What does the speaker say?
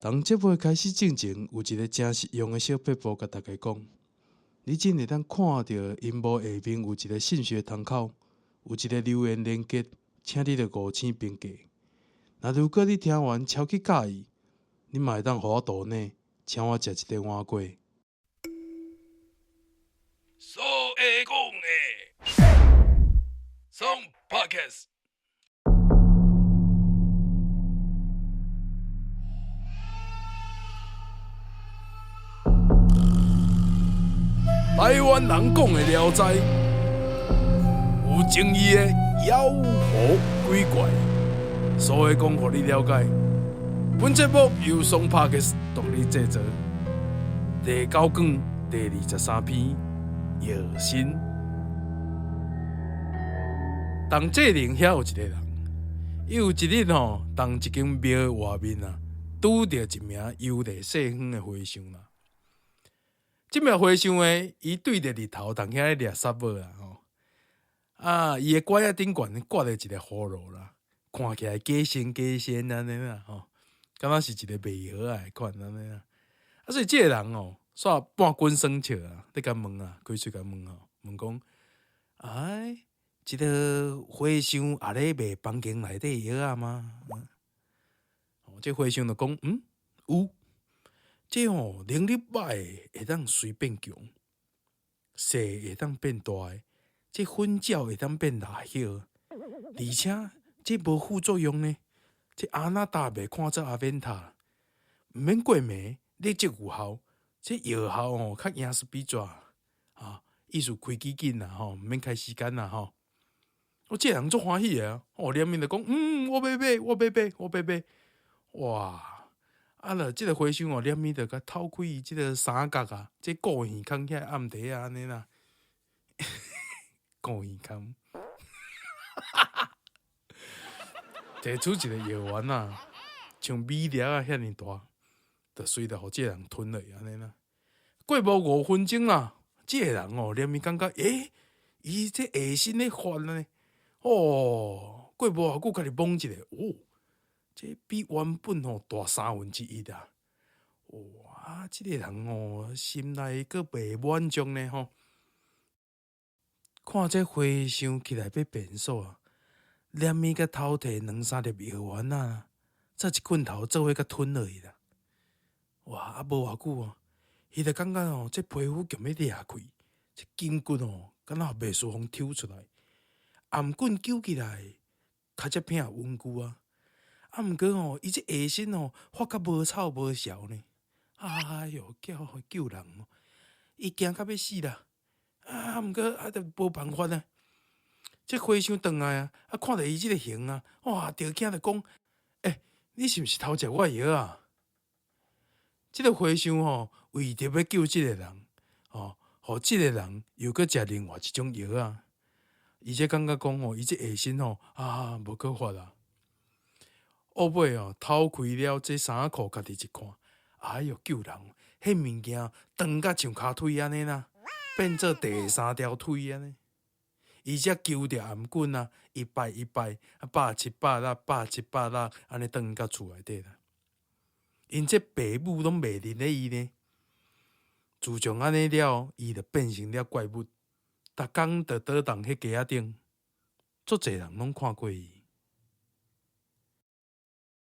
佇節目開始進前，有一个誠實用的小撇步，共大家講。你只會當看著螢幕下面有一个信息窗口，有一个留言連結，請你著五星評價。若如果你聽完超級佮意，你嘛會當予我抖內，請我食一个碗粿。所會講的，爽 Podcast。台灣人講的聊齋，有爭議的妖魔鬼怪，所以講予你了解。本節目由爽 Podcast 獨立製作，第九卷第23篇藥神。同濟寧遐有一个人，伊有一日吼，佇一間廟外面啊，拄著一名遊歷四方的和尚啦。這名和尚呢，伊對著日頭佇遐咧掠虱母啦吼。啊，伊的拐仔頂懸掛著一个葫蘆啦，看起來假仙假仙按呢啦吼，敢若是一个賣藥仔的款按呢啦。啊，所以這个人吼，煞半滾耍笑啊，咧共問啊，開喙共問吼，問講，哎，這个和尚也咧賣房間內底藥仔嗎？哦，這和尚就講，嗯，有。這吼能力歹的會當隨變強，細會當變大的，這粉鳥會當變蠟葉，而且這無副作用呢。這阿那達袂看做阿變塔，毋免過暝，立即有效。這藥效吼較贏斯比紙啊，意思開機緊啦吼，毋免開時間啦吼。哦，這人足歡喜的啊，哦，連面就講，嗯，我欲買，我欲買，我欲買，哇！啊！著這个和尚哦，連面著共偷開伊這个衫角啊，這顧耳孔遐暗底啊，按呢啦，顧耳孔，提出一个藥丸啊，像米粒仔遐爾大，就隨著予這个人吞落按呢啦。過無5分鐘啦，這个人哦，連面感覺，欸，伊這下身咧發呢，哦，過無偌久，家己摸一下，哦。這比原本吼大1/3啊！哇，這个人吼心內閣袂滿足呢吼。看這和尚起來欲變數啊，連面共偷提兩三粒藥丸啊，才一棍頭做伙共吞落去啦。哇！啊無偌久哦，伊就感覺吼，這皮膚強欲裂開，這筋骨吼敢若袂輸予抽出來，頷頸揪起來，較才疼溫久啊！啊，毋過吼，伊這下身吼發甲無臭無潲呢，哎喲，叫救人哦！伊驚甲欲死啦！啊，毋過啊，著無辦法啊。這和尚轉來啊，啊，看著伊這个形啊，哇，著驚著講：欸，你是毋是偷食我的藥啊？這个和尚吼，為著欲救這个人，吼，予這个人又閣食另外一種藥啊。伊才感覺講吼，伊這下身吼，啊，無閣發啊。後尾哦，偷開了這衫仔褲，家己一看，哎喲，救人！彼物件長甲像跤腿按呢啦，變做第三條腿按呢。伊才揪著頷頸啊，一擺一擺，啊，百七百六，百七百六，按呢轉到厝內底啦。𪜶這爸母攏袂認得伊呢。自從按呢了，伊就變成了怪物，逐工就倒佇彼街仔頂，足濟人攏看過伊。